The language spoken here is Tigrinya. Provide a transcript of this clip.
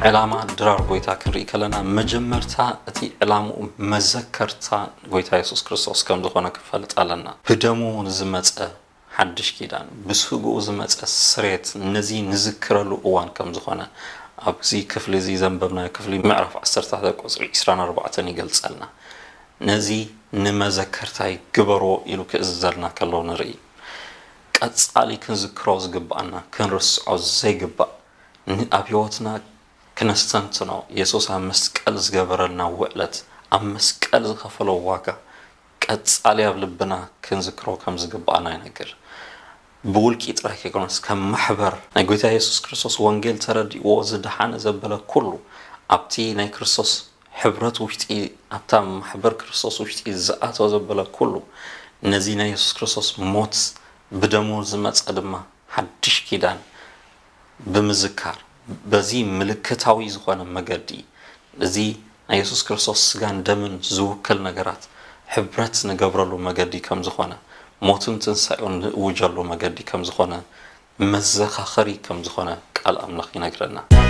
ዕላማ ድራር ጎይታ ክንርኢ ከለና፣ መጀመርታ እቲ ዕላምኡ መዘከርታ ጎይታ የሱስ ክርስቶስ ከም ዝኾነ ክንፈልጥ ኣለና። ብደሙ ንዝመጸ ሓድሽ ኪዳን፣ ብስግኡ ዝመጸ ስሬት፣ ነዚ ንዝክረሉ እዋን ከም ዝኾነ ኣብዚ ክፍሊ እዚ ዘንበብናዮ ክፍሊ ምዕራፍ ዓሰርተ ቁጽሪ ዕስራን ኣርባዕተን ይገልጸልና። ነዚ ንመዘከርታይ ግበርዎ ኢሉ ክእዝዘልና ከሎ ንርኢ። ቀጻሊ ክንዝክሮ ዝግብኣና፣ ክንርስዖ ዘይግባእ፣ ን-፣ ኣብ ህይወትና ክነስተንትኖ፣ የሱስ ኣብ መስቀል ዝገበረልና ውዕለት፣ ኣብ መስቀል ዝኸፈሎ ዋጋ ቀጻሊ ኣብ ልብና ክንዝክሮ ከም ዝግብኣና ይነግር። ብውልቂ ጥራይ ከይኮነስ፣ ከም ማሕበር ናይ ጎይታ የሱስ ክርስቶስ ወንጌል ተረዲእዎ ዝደሓነ ዘበለ ኩሉ፣ ኣብቲ ናይ ክርስቶስ ሕብረት ውሽጢ፣ ኣብታ ማሕበር ክርስቶስ ውሽጢ ዝኣተወ ዘበለ ኩሉ፣ ነዚ ናይ የሱስ ክርስቶስ ሞት፣ ብደሙ ዝመጸ ድማ ሓድሽ ኪዳን ብምዝካር፣ በዚ ምልክታዊ ዝኾነ መገዲ፣ እዚ ናይ የሱስ ክርስቶስ ስጋን ደምን ዝውክል ነገራት ሕብረት ንገብረሉ መገዲ ከም ዝኾነ፣ ሞቱን ትንሳኤኡን ንእውጀሉ መገዲ ከም ዝኾነ፣ መዘኻኸሪ ከም ዝኾነ ቃል ኣምላኽ ይነግረና።